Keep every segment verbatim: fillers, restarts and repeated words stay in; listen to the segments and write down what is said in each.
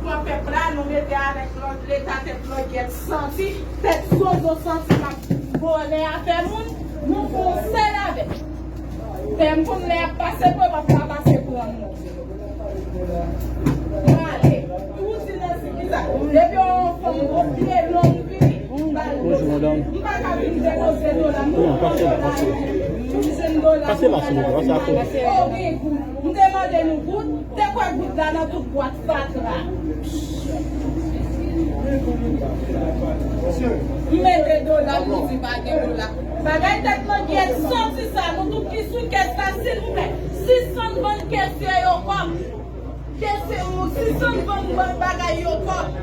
Pèp la, nou mete avèk lòt leta tèt lòt yèt santi, tèt zozo santi k ap vòlè afè moun, nou fè yon sèl avèk. Fè m konn lè y ap pase pran, m ap pa pase pran non. Prale. Tou di nan si ki sa. Depi yon fanm gwo pye long vini, m ba l. Bonjou, madanm. M pa ka vin depoze dola. Non, pase la, pase la. M jwenn dola. Pase la, silvouplè, pase la. Oh, gen goud. M te mande nou goud. Te kwè goud la nan tout bwat fatra. M mete dola, nou di pa gen dola. Bagay tèt mangyèt santi sa, nou tout ki sou kès la, silvouplè. Sispann vann kesye yo kòb. Kesye, sispann vann, vann bagay yo kòb.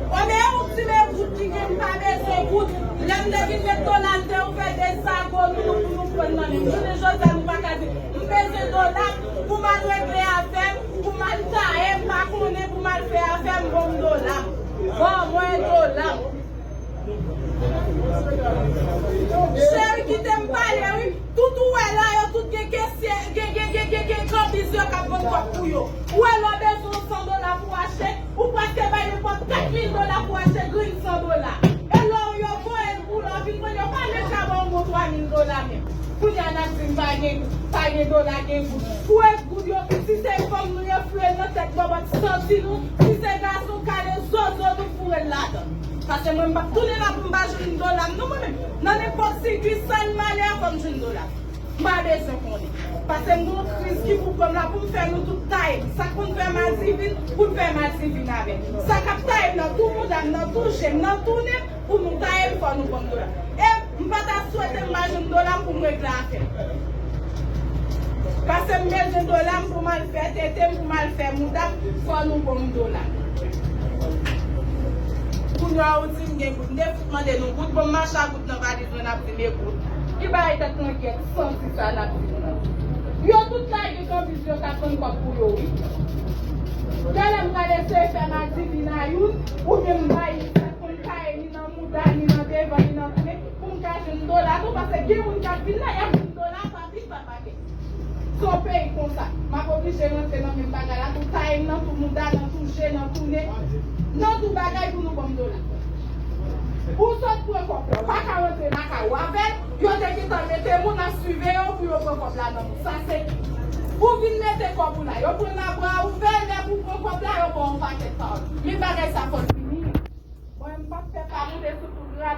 Ò, men yon ti men goud ki gen, m pa bezwen goud. Lè m te vin met dola, m te ouvè de sago nou, nou, pou nou pran nan men. Jounen jodi a, nou pa ka di, m bezwen dola pou m al regle afè m, pou m al taye, m pa konnen, pou m al fè afè m, ban m dola. Ban mwen dola. Cheri, kite m pale, wi. Tout ou wè la, yo tout gen kesye, gen, gen, gen, gen, gen kanbiz yo k ap vann kòb pou yo. Ou wè lè w bezwen yon san dola pou w achte, ou prèske bay nenpòt kat mil dola pou w achte grenn san dola. E lè w yo voye l pou lè w vin pran, yo pa menm ka ba w yon bon twa mil dola menm. Kounye a n ap di m pa gen, pa gen dola, gen goud. Fouye goud yo, si se fanm nou ye, fouye l nan tèt bòbòt santi nou. Si se gason, kale zozo nou, foure l ladan. Paske mwen, m p ap tounen la pou m pa jwenn dola m, non, mwen menm. Nan nenpòt sirkistans, malè, fò m jwenn dola m. M pa bezwen konnen. Paske m gen yon kriz ki pou pran m la pou m fè nou tout taye m. Sa k konn fè m adivin, pou l fè m adivin avè l. Sa k ap taye m nan tou mouda m, nan tou je m, nan tou nen m, pou nou taye m, fò nou ban m dola m. E m pa ta swete m pa jwenn dola m pou m regle afè m. Paske m bezwen dola m pou m al fè tete m, pou m al fè mouda m, fò nou ban m dola m. Kounye a ou di m gen goud. M te fout mande nou goud, bon, m mache ak goud nan valiz mwen, n ap di m e goud. Ki bagay tèt mangyèt santi sa n ap di m nan? Yo tout lage kanbiz yo k ap vann kòb pou yo, wi. Genlè m pral eseye fè m adivin a youn, oubyen m bay li sa k konn taye ni nan mouda, ni nan devan, ni nan tounen, pou m ka jwenn dola tou, paske gen moun k ap vin la, y ap jwenn dola pa plis pa pakèt. Se yon peyi konsa. M ap oblije rantre nan menm bagay la, tou taye m nan, tou mouda, nan tou je, nan tou nen, nan tou bagay pou nou ban m dola. Ou sot pran kòb la, ou pa ka rantre lakay ou avè l, yo te gentan mete moun ap siveye w pou yo pran kòb la nan men w. Sa se, ou vin mete kòb ou la, yo pran nan bra ouvè, lè pou pran kòb la, yo ba w yon pakèt pawòl. Men bagay sa fò l fini. Mwen, m p ap fè pa moute sou tout rad